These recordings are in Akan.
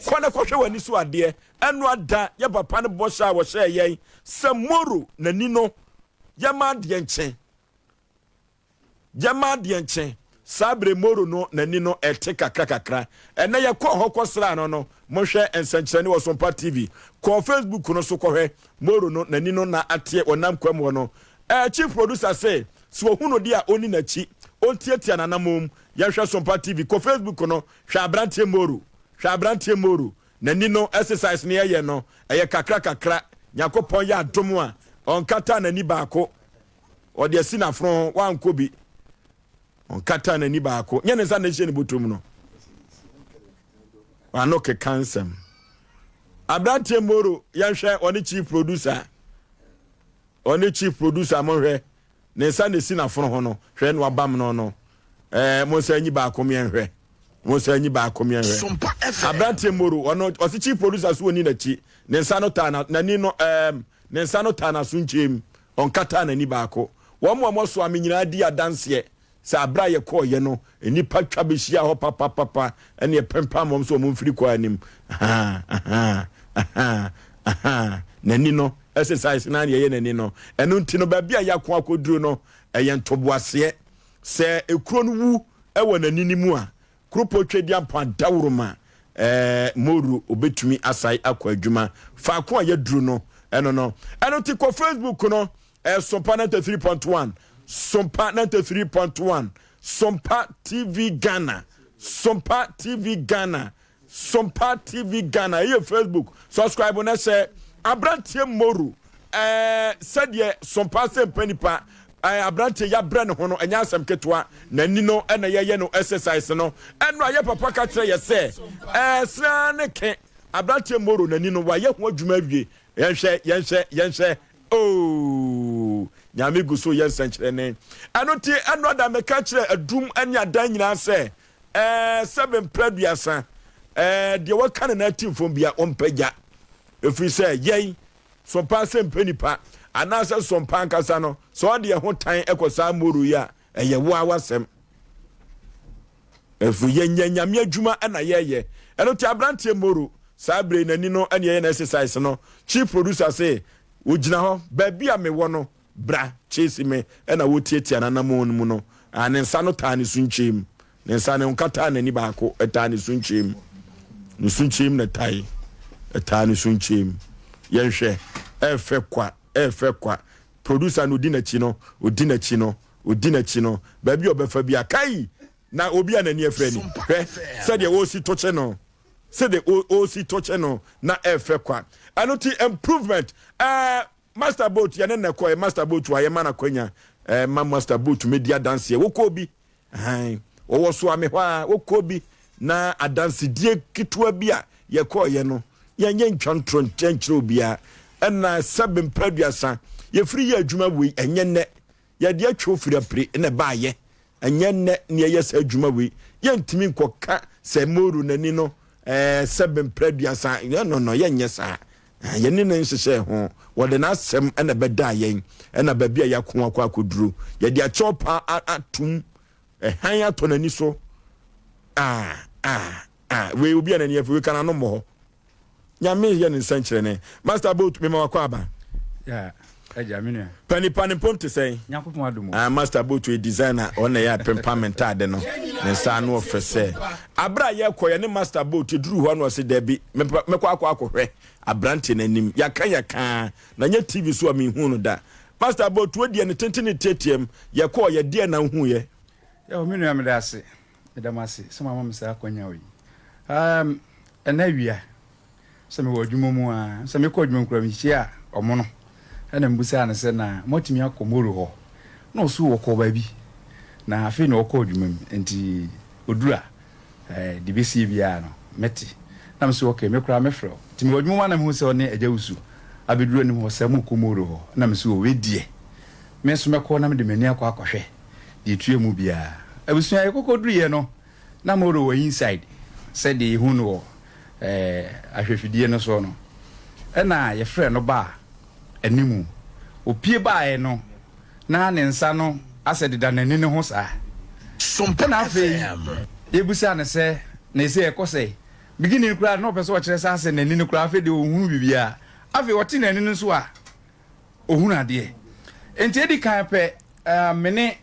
Kɔ na kɔhwɛ w'ani so adeɛ. Ɛno ada yɛ papa no bɔhyɛ a wɔhyɛɛ yɛn sɛ Moro n'ani no yɛma adeɛ nkye. Yɛma adeɛ nkye. Saa bere Moro no n'ani no ɛte kakra kakra. Ɛnɛ yɛkɔɔ hɔ kɔsraa no no, monhwɛ nsɛnkyerɛnne wɔ Sompa TV. Kɔ Facebook no so kɔhwɛ Moro no n'ani no na ateɛ ɔnam kwam hɔ no. Ɛɛ Chief Producer se sɛ ohu no deɛ a ɔnni n'akyi, ɔntiatia n'anammɔn mu. Yɛnhwɛ Sompa TV. Kɔ Facebook no hwɛ aberanteɛ Moro. Hwɛ aberanteɛ Moro. N'ani no exercise no yɛyɛ no ɛyɛ kakra kakra. Nyankopɔn yɛ adom a ɔnkataa n'ani baako. Ɔde asi n'afono ho, wankɔ bi. Ɔnkataa n'ani baako. Nyɛ ne nsa na ɛhyɛ ne bɔtɔ mu no. Ano keka nsɛm. Aberanteɛ Moro yɛnhwɛ ɔne chief producer. Ɔne chief producer monhwɛ. Ne nsa na esi n'afono ho no, hwɛ na wabam no no. Ɛɛ, mo nsa nyi baako mmiɛnhwɛ. Mo nsa nyi baako mmiɛnhwɛ. Aberanteɛ Moro, ɔno ɔsi chief producer so ɔni n'akyi. Ne nsa no taa n'ani no ɛɛm, ne nsa no taa n'aso nkyɛn mu. Ɔnkataa n'ani baako. Wɔn a wɔsoa me nyinaa di adanseɛ sɛ aberɛ a yɛkɔɔyɛ no, nnipa twa bɛhyiaa hɔ papapapa ɛne ɛpempam wɔn sɛ wɔn mfiri kɔ anim. Ahaa, ahaa, ahaa, ahaa. N'ani no, exercise no ara na yɛyɛ n'ani no. Ɛno nti no, baabi a yɛako akɔduru no, ɛyɛ ntoboaseɛ. Sɛ ekuro no wu wɔ n'ani no mu a, Kuropɔn Tweaduampɔn adaworoma ɛɛ Moru obetumi asae akɔ adwuma. Faako a yɛaduru no, ɛno no. Ɛno nti kɔ Facebook no, ɛɛ Sompa 93.1, Sompa 93.1, Sompa TV Ghana, Sompa TV Ghana, Sompa TV Ghana, ɛyɛ Facebook. Subscribe na hyɛ aberanteɛ Moru. Ɛɛ sɛdeɛ Sompa sɛ mpa nipa ɛɛ aberanteɛ yabrɛ ne ho no ɛnyɛ asɛm ketewa. N'ani no ɛna yɛyɛ no exercise no. Ɛno a yɛ papa ka kyerɛ yɛ sɛ ɛɛ sena ne ke aberanteɛ Moro n'ani no wayɛ ho adwuma awie. Yɛnhwɛ yɛnhwɛ yɛnhwɛ ooo Nyame gu so yɛ nsɛnkyerɛnne. Ɛno nti ɛno ada meka kyerɛ adum ne adan nyinaa sɛ Ɛɛ, sɛbe mprɛ aduasa, ɛɛ, deɛ waka ne nan atim fam bia, ɔmpagya. Ɛfiri sɛ, yɛn, sɔmpa sɛ mpɛ nipa, anaasɛ sɔmpa ankasa no, sɛ ɔde ɛho tan kɔ saa moro yi a, ɛyɛ wo ara w'asɛm. Ɛfiri yɛnyɛ Nyame adwuma na yɛyɛ. Ɛno nti aberanteɛ Moro, saa berɛ yi n'ani no ɛne ɛyɛ no exercise no, chief producer se, ɔgyina hɔ, baabi a mewɔ no, Bra, chase me, ɛna wotiatia n'anamɔn no mu no, ah, ne nsa no taa ne sunkyeem. Ne nsa no nkataa n'ani baako, ɛtaa ne sunkyeem. Ne sunkyeem na ɛtae, ɛtaa ne sunkyeem. Yɛnhwɛ, ɛɛfɛ kwa, ɛɛfɛ kwa. Producer no odi n'akyi no, odi n'akyi no, odi n'akyi no. Baabi a ɔbɛfa bi a, kai! Na obi a n'ani afira ni. Hwɛ sɛdeɛ ɔresi tokye no, sɛdeɛ ɔresi tokye no, na ɛɛfɛ kwa. Ɛno ti improvement, ɛɛ. Master Boat yɛne na ɛkɔɛ Master Boat a yɛma no akwanya eh, ma Master Boat mɛdi adanseɛ wokɔɔ bi ahan wɔwɔ so ame hɔ a wokɔɔ bi na adansedie ketewa bi a yɛkɔɔyɛ no yɛnyɛ ntwa ntorɔ nkyerɛ obiara ɛna sɛbe mpɛ aduasa yɛfiri yɛ adwuma wei ɛnyɛ nnɛ Yɛde atwa ofiri apire na ɛbaayɛ. Ɛnyɛ nnɛ na yɛyɛ saa adwuma wei. Yɛntumi nkɔka sɛ Moro n'ani no ɛɛ sɛbe mprɛ aduasa. No, no, yɛnyɛ saa. Yɛne no nhyehyɛɛ ho. Wɔde n'asɛm na ɛbɛdaa yɛn ɛna baabi a yɛako akɔ akɔduru. Yɛde akyɛw pa atum ɛhan atɔ n'ani so. Ah, ah, ah. Wei obi a n'ani afi wei ka n'ano mmɔ hɔ. Nyame yɛ ne nsɛnkyerɛnne. Master Boat, mema wakɔ aba. Yeah, agya me nua. Pani pa ne mpom te sɛn? Nyankopɔn adom o. Ah, Master Boat yɛ designer, ɔno na ɛyɛ apempam me ntaade no. Ne nsa ano ɔfɛ sɛ. Abere a yɛkɔ yɛne Master Boat yɛduru hɔ na ɔse dabi, mɛkɔ akɔ akɔhwɛ aberante no anim. Yɛaka yɛka na nyɛ TV so a menhuu no da. Master Boat, wo deɛ ne tenten ne teateam, yɛkɔɔ yɛ deɛ na wohuiɛ? Yo, me nua meda ase. Meda mo ase sɛ moama me saa akwanya yi. Um, ɛnɛ awia, sɛ mewɔ adwuma mu a, sɛ mekɔ adwuma mu koraa mehyia ɔmo no, ɛna mbusaa no sɛ na moatumi akɔ Moro hɔ? Na ɔso wɔkɔɔ baabi, na afei na ɔkɔ adwuma mu, nti oduru a, eh, de besie biara no, mɛte. Na me so okay, me koraa mɛfrɛ wo. Nti mewɔ adwuma mu a na mehu sɛ ɔne Agya Wusu abɛduru anim hɔ sɛ mokɔ Moro hɔ. Na me so wei deɛ, me nso mɛkɔ na mede m'ani akɔ akɔhwɛ. deɛ ɛtua mu biara. Abusua yɛkɔkɔduruiɛ no na Moro wɔ inside sɛdeɛ yɛhu no wɔ eh, ahwɛfidie no soɔ no. Ɛna yɛfrɛ no baa animu. Ɔpie baeɛ no na ne nsa no asɛ deda n'ani no ho saa. Ɛna afei yɛbusaa no sɛ na ɛsɛ ɛkɔ sɛe? Beginning koraa na ɔpɛ sɛ ɔkyerɛ sɛ asɛ n'ani no koraa afei deɛ ɔnhunu biribiara. Afei ɔte n'ani no nso a, ɔhunu adeɛ. Nti edi kan pɛ, eh, me ne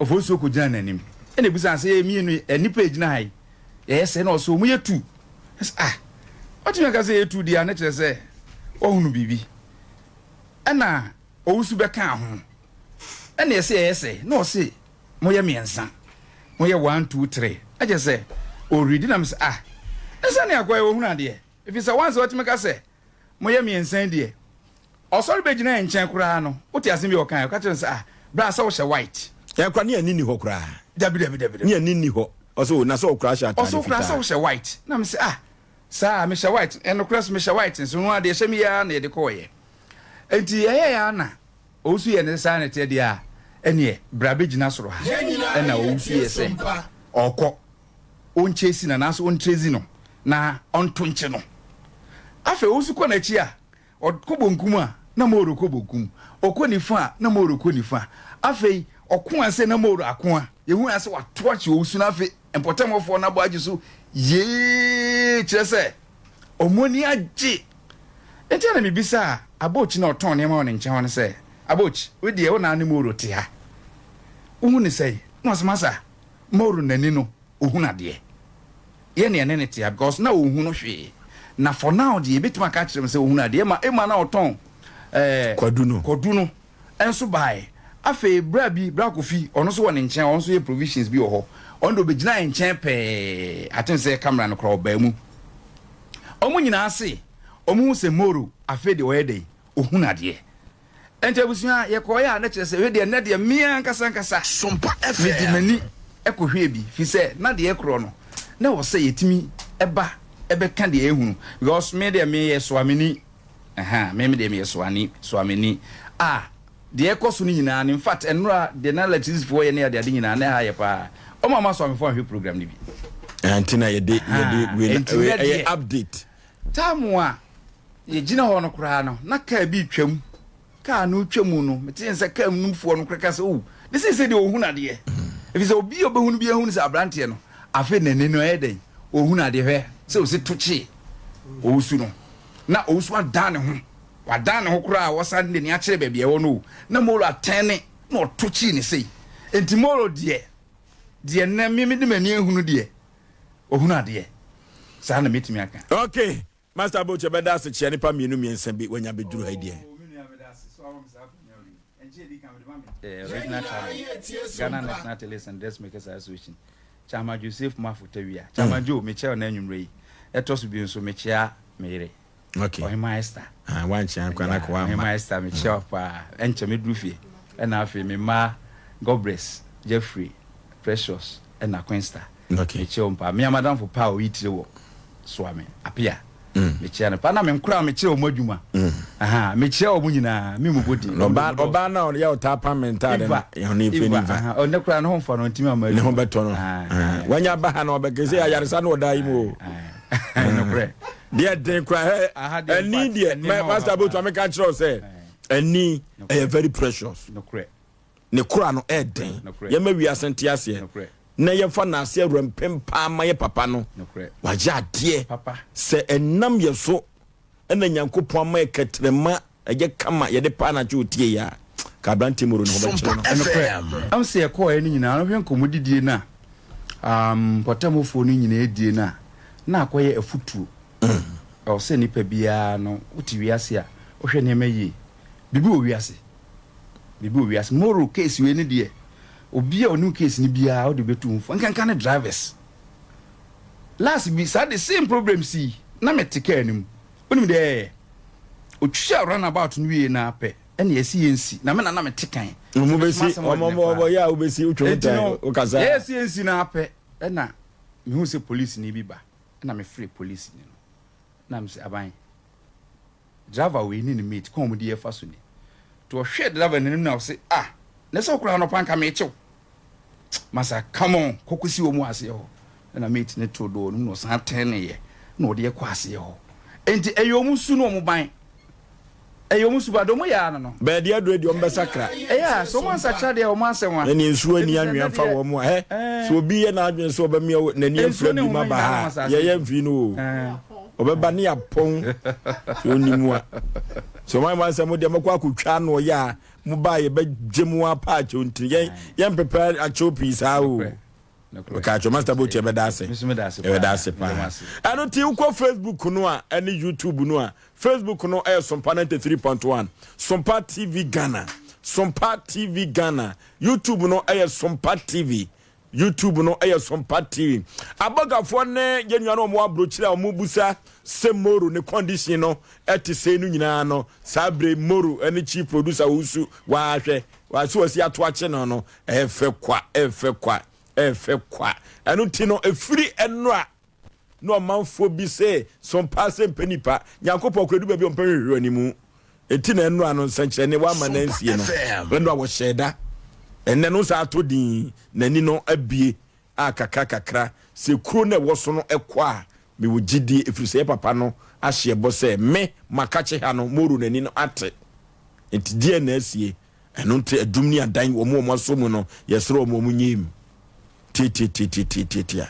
Ofosuo kɔgyina n'anim. Ɛna ɛbisa sɛ yɛ mmienu eh, nnipa ɛgyina ha yi, yɛyɛ sɛ na ɔsɛ ɔmu yɛ tu. Ɛsɛ ah, ɔtumi aka sɛ yɛ tu deɛ a na kyerɛ sɛ ɔhunu biribi. Ɛna Owusu bɛkaa ho. Ɛna ɛsɛ yɛyɛ sɛ na ɔse moyɛ miɛnsa moyɛ one two three na kyerɛ sɛ ɔredi na mesɛ ah ne sɛnea akɔyɛ ɔhunu adeɛ ɛfiri sɛ once watumi ka sɛ moyɛ miɛnsa yi deɛ ɔsɔre bɛgyina yɛn nkyɛn koraa no wote asɛm bi a ɔkaeɛ ɔka kyerɛ no sɛ ah bra sɛ wohyɛ white. Yɛn koraa ne yɛn ani nni hɔ koraa. Dabi dabi dabi dabi. Ne yɛn ani nni hɔ ɔsɛ o na sɛ ɔkoraa hyɛ ataade fitaa. Ɔsɛ ɔkoraa sɛ wohyɛ white na mesɛ ah saa mehyɛ white ɛnokorɛ so mehyɛ white nso no adeɛ hyɛ me yi ara na yɛde kɔɔyɛ Enti ɛyɛɛ ara na Owusu yɛ ne saa na ɛteɛ deɛ a, ɛneɛ bra bɛgyina soro ha. Ɛna Owusu yɛ sɛ ɔrekɔ, ɔnkyesi no anaasɛ ɔntrezi no na ɔnto nkye no. Afei Owusu kɔ n'akyi a, ɔkɔ bonkum a, na Moro kɔ bonkum, ɔkɔ nifa a, na Moro kɔ nifa. Afei ɔko a sɛ na Moro ako a, yɛhu ara sɛ wato akye Owusu no afei mpɔtamɔfoɔ no abɔ agye so yee kyerɛ sɛ wɔn ani agye. Enti na mibisaa Aboch na ɔtɔn nneɛma wɔ ne nkyɛn hɔ no sɛ, Aboch, wo deɛ wo na ne Moro te ha. Wohu no sɛn? Na ɔse, Masa, Moro n'ani no, ohunu adeɛ. Yɛn na yɛne no te ha because na ɔnhu no hwee. Na for now deɛ, yɛbɛtumi aka akyerɛ mo sɛ ohunu adeɛ. Ɛma Emma na ɔtɔn eh, Kwadu no. Kwadu no nso baeɛ. Afei bra bi, Bra Kofi, ɔno nso wɔ ne nkyɛn, ɔno nso yɛ provisions bi wɔ hɔ. Ɔno deɛ ɔbɛgyinaa yɛn nkyɛn pɛɛ, I think sɛ camera no koraa ɔbaa mu. Wɔn nyinaa se wɔn hu sɛ Moro afei deɛ ɔyɛ dɛn ohunu adeɛ. Nti abusua yɛkɔɔeɛ a na kyerɛ sɛ wei deɛ nnɛ deɛ me ankasa ankasa mede m'ani kɔhwɛɛ bi firi sɛ na deɛ ɛkorɔ no na ɛwɔ sɛ yɛtumi ba bɛka deɛ yɛhunu because me deɛ meyɛ Soameni ɛha me me deɛ meyɛ Soani Soameni a Deɛ ɛkɔ so no nyinaa no, infact ɛnora deɛ na electricity foɔ yɛ ne ade ade nyinaa na ɛha yɛ paa. Wɔn amma Soamefoɔ anhwɛ program no bi. Ɛnti na yɛde yɛde wei na Enti wei nɛ ɛyɛ deɛ update. time a yɛgyina hɔ no koraa no na car bi retwam. Car no retwa mu no metee sɛ car no mufoɔ no koraa ka sɛ oh ne seesei deɛ ɔhunu adeɛ. Ɛfiri sɛ obi a ɔbɛhunu biara hunu sɛ aberanteɛ no afei n'ani no ɛyɛ dɛn ɔhunu adeɛ hwɛ sɛ ɔsi to kyee ɔresu no na ɔresu adan ne ho. Wadan ne ho koraa a ɔsan de n'ani akyerɛ baabi a ɛwɔ no o, na Moro atɛn ne na ɔto kyii ne sei. Enti Moro deɛ, deɛ nnɛ me mede m'ani ahunu deɛ, ɔhunu adeɛ. Saa na mɛtumi aka. Ok, Master Boche bɛda ase kyea nipa mmienu mmiɛnsa bi wanya bɛduru ha yi deɛ. Oh, me nua meda ase sɛ wama me saa akwanya wei. Ɛnkyɛ edi kan mede ma me regional chairman, Ghana National Tailors and Dressmakers Association, Chairman Joseph Mafo Tawia. Chairman Joe, mekyia wo nnɛ anwummerɛ yi. Ɛtɔ so bio nso, mekyea me yere. Okay. Ɔhema Esther. Ah, wankyea nkwa na kɔ ama. Ɔhema Esther, mekyia wo paa. Ɛnkyɛ meduru fie. Ɛna afei me mma Godbless, Jeffrey, Precious, ɛna Queensta. Okay. Mekyia wɔn paa. Me amadamfo paa a ɔyi tire wɔ Soame, Apia. Mekyia no paa. Na me nkora mekyerɛ wɔn adwuma. Aha, mekyia wɔn nyinaa. Me mu bɔ din. Ɔbaa ɔbaa na ɔyɛ ɔtaa pam me ntaade no. Ɔno efe ne Iva. Ɔne koraa ne ho mfa no ntumi ama adwuma. Ne ho bɛtɔ no. Wanya ba ha na ɔbɛkɛ sɛ ayaresa na ɔda yi mu o. Nokorɛ. Deɛ den kora hɛ ɛni deɛ mɛ pastor botu ame ka kyerɛ sɛ ɛni ɛyɛ very precious. Ne kora no ɛden. Yɛma wiase nte aseɛ. Na yɛmfa n'ase awura mpem paa ma yɛ papa no. Wayɛ adeɛ sɛ ɛnam yɛ so ɛna Nyankopɔn ama yɛ kɛtrɛma ɛyɛ kama yɛde paa na kyɛ otie yɛ a ka aberante moro ne ho bɛkyerɛ no. Ɛnokorɛ. Ɛm sɛ yɛkɔɔɛ no nyinaa no hwɛ nkɔmmɔdidie no a mpɔtamfoɔ no nyinaa die no a na akɔyɛ afutuo. Ɛwɔ sɛ nipa biara no wote wiase a wohwɛ nneɛma yie. Biribi wɔ wiase. Biribi wɔ wiase. Moro case wei no deɛ obi a ɔnim case no biara wode bɛtu ho fo. Nkanka ne drivers. Last bi saa the same problem sii na mete kaa no mu. Wonim deɛ ɛyɛeɛ? Ɔtwaa runabout no wie no ara pɛ ɛna yɛsi yɛnsi na me na na mete kan. Ɔmo bɛsi ɔmo ɔmo yɛ a wobɛsi wotwa wo tan wokasa. Yɛsi yɛnsi no ara pɛ ɛna mehu sɛ polisini bi ba ɛna mefrɛ polisini no na mese aban driver wei ne ne mate kwan a wɔde yɛfa so ni. Nti ɔhwɛɛ driver no anim na ɔse ah na sɛ wokora anɔpa nka mekye wo. Masa come on kɔkɔsi wɔn wɔ aseɛ hɔ. Ɛna mate no too door no mu na ɔsan tɛneeɛ na ɔde yɛ kɔ aseɛ hɔ. Nti ɛyɛ wɔn su ne wɔn ban. Ɛyɛ wɔn suban deɛ wɔn yɛ ara no no. Bɛɛ deɛ aduro deɛ wɔn bɛsakra. Ɛyɛ a sɛ wɔn ansakyera deɛ wɔn asɛm a. Ɛne nsuo ani anwea mfa wɔn a hɛ sɛ obi yɛ n'adwene sɛ ɔbɛmia n'ani afira bi ma ba ha yɛyɛ mfii no o ɔbɛba ne apɔn sɛ ɔnim a sɛ ɔman mu asɛm deɛ mɔkɔ akɔtwa ano ɔyɛ a mo ba yɛbɛgye mo apa akyɛw ntini yɛn yɛn mpepɛ akyɛw pii saa o. Meka kyerɛ Master Boat yɛbɛda ase. Yɛbɛda ase paa. Ɛno nti wokɔ Facebook no a ɛne YouTube no a Facebook no ɛyɛ Sompa 93.1 Sompa TV Ghana Sompa TV Ghana YouTube no ɛyɛ Sompa TV YouTube no ɛyɛ Sompa TV. Abɔgafoɔ ne yɛn nua no wɔn aburokyire a wɔn busa sɛ Moro ne condition no ɛte sɛ no nyinaa no saa bere Moro ɛne chief producer Owusu wahwɛ wasi wasi ato akye no no Ɛyɛ fɛ kwa, ɛyɛ fɛ kwa, ɛyɛ fɛ kwa. Ɛno nti no, ɛfiri ɛnora na ɔmanfoɔ bi se, So mpaa sɛ mpɛ nipa? Nyankopɔn koraa, ɛdu baabi a ɔmpɛ nhwehwɛanimu. Enti na ɛnora no, nsɛnkyerɛnne wamma no ansie no. Ɛnora wɔhyɛɛ da. Ɛnnɛ no saa atɔ din, n'ani no abue a kakra kakra, sɛ kuro no a ɛwɔ so no kɔ a, mewɔ gyidie, ɛfiri sɛ yɛ papa no ahyeɛ bɔ sɛ me, makakye ha no, Moro n'ani no ate. Enti deɛn na asie? Ɛno nti adum ne adan wɔn a wɔasɔ mu no, yɛsrɛ wɔn wɔn nyɛ mu tiatiatiatiatiatia.